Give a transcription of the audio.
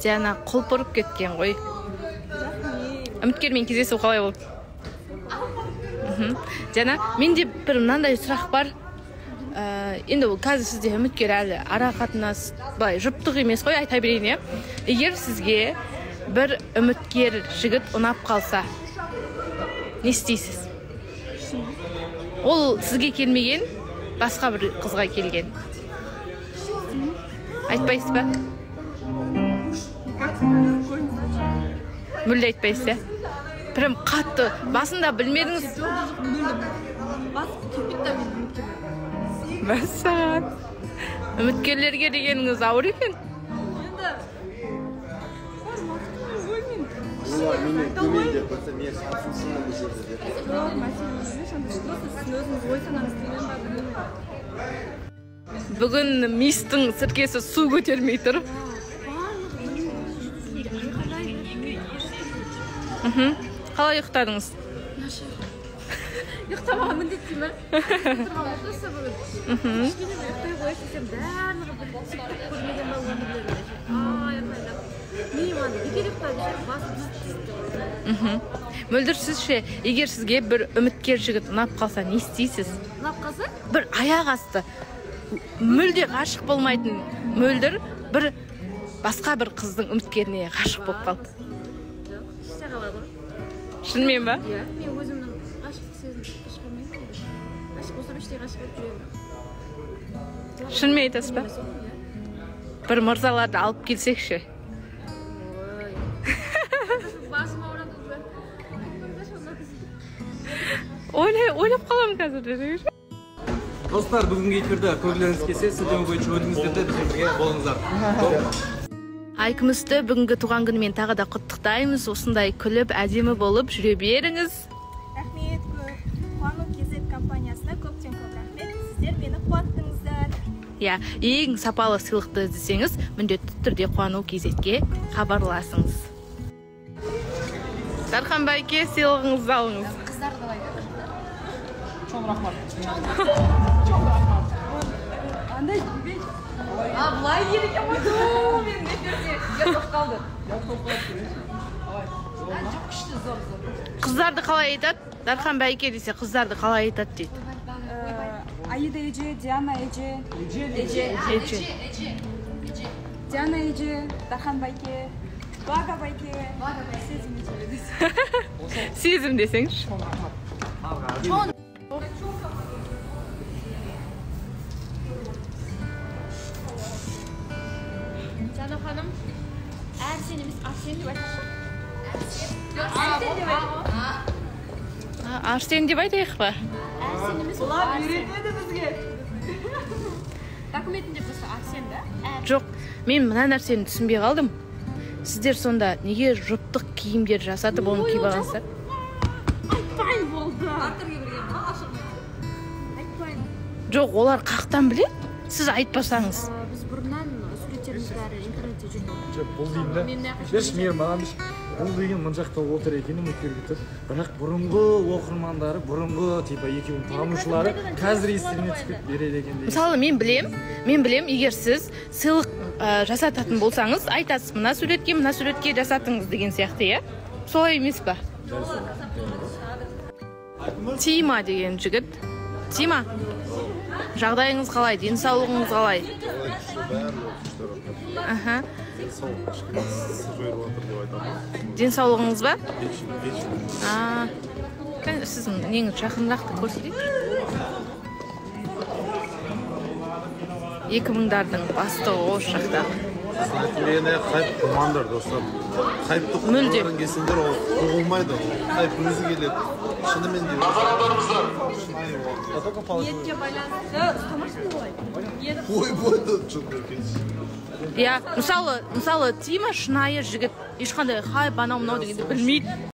Диана құлпырып кеткен ғой. Үміткермен кездесу қалай болды? Диана, менде бір мынандай сұрақ бар. Енді қазір сізде үміткер әлі ара қатынас былай жұптық емес қой, айта берейін, иә. Егер сізге бір үміткер жігіт ұнап қалса, не істейсіз? Ол сізге келмеген, басқа бір қызға келген. Айтпайсыз ба? Мүлде айтпайсыз, иә? Прям қатты басында білмедіңіз. Мәссаған. Үміткерлерге дегеніңіз ауыр екен. Бүгін мистің сіркесі су көтермей тұр. Қалай ұйықтадыңыз? Ұйықтамаған міндетті ме? Тұрған отырса бүгін. Кішкене бір ұйықтай қояйыншы десем, барлығы бір тикток көрмеген ба өмірлерінде. Айқайлап. Миым анда бекер ұйықтады ше, басым зыт-зыт деп. Мөлдір, сіз ше, егер сізге бір үміткер жігіт ұнап қалса, не істейсіз? Ұнап қалса? Бір аяқ асты мүлде ғашық болмайтын Мөлдір бір басқа бір қыздың үміткеріне ғашық болып қалды. Жоқ, іште қалады ғой. Шынымен ба? Иә, мен өзімнің ғашықтық сезімді шығармаймын. Ғашық болсам іштей ғашық болып жүремін. Шынымен айтасыз ба? Бір мырзаларды алып келсекші. Ой. Басым ауырады уже. Ойлап қаламын қазір десеңізші. Достар, бүгінгі эфирді көргілеріңіз келсе, сілтеме бойынша өтіңіздер де бізбен бірге болыңыздар. Айкүмісті бүгінгі туған күнімен тағы да құттықтаймыз. Осындай күліп, әдемі болып жүре беріңіз. Рахмет көп. Қуану KZ компаниясына көптен көп рахмет. Сіздер мені қуанттыңыздар. Иә, ең сапалы сыйлықты іздесеңіз, міндетті түрде Қуану KZ-ге хабарласыңыз. Дархан байке, сыйлығыңызды алыңыз. Қыздар қалай? Чоң рахмат. Андай А, былай керек екен ғой. Мен эфирде ұят болып қалды. Ұят болып қалды. Жоқ, күшті, зор, зор. Қыздарды қалай айтады? Дархан байке десе, қыздарды қалай айтады дейді. Аида эже, Диана эже. Эже. Диана эже, Дархан байке, Блага байке, Сезім эже. Сезім десеңізші. Диана ханым, Әрсен емес, Арсен деп айтайықшы. Арсен деп айтайық. Арсен деп айтайық па? Арсен емес, Бұлар үйретеді бізге. Документінде просто Арсен да? Жоқ, мен мына нәрсені түсінбей қалдым. Сіздер сонда неге жұптық киімдер жасатып, оны киіп алғансыздар? Айтпайын болды. Айтпайын. Жоқ, олар қақтан біледі? Сіз айтпасаңыз. Біз бұрыннан суреттеріміз бәрі интернетте жүрді. Жоқ, бұл деймін да. Берші, мейір маған берші. Бұл деген мына жақта отыр екен, үміткерге тұр. Бірақ бұрынғы оқырмандары, бұрынғы типа екеуінің танушылары қазір естеріне түсіп кетіп береді екен деген. Мысалы, мен білем, егер сіз сыйлық жасататын болсаңыз, айтасыз, мына суретке, мына суретке жасатыңыз деген сияқты, иә? Солай емес па? Тима деген жігіт. Тима, жағдайыңыз қалай, денсаулығыңыз қалай? Аха. Денсаулығыңыз ба? Сіздің неңіз жақынырақты көрсетейінші. 2000-дардың бастығы осы жақтағы. Мені хайп қумаңдар, достар. Хайпты қуғыларың келсеңдер, ол қуғылмайды. Хайп өзі келеді. Шынымен де. Шынайы болады. Ниетке байланысты ұстамашы олай. Ой, бойды жоқ екен. Иә, мысалы, Тима шынайы жігіт. Ешқандай хайп анау мынау дегенді білмейді.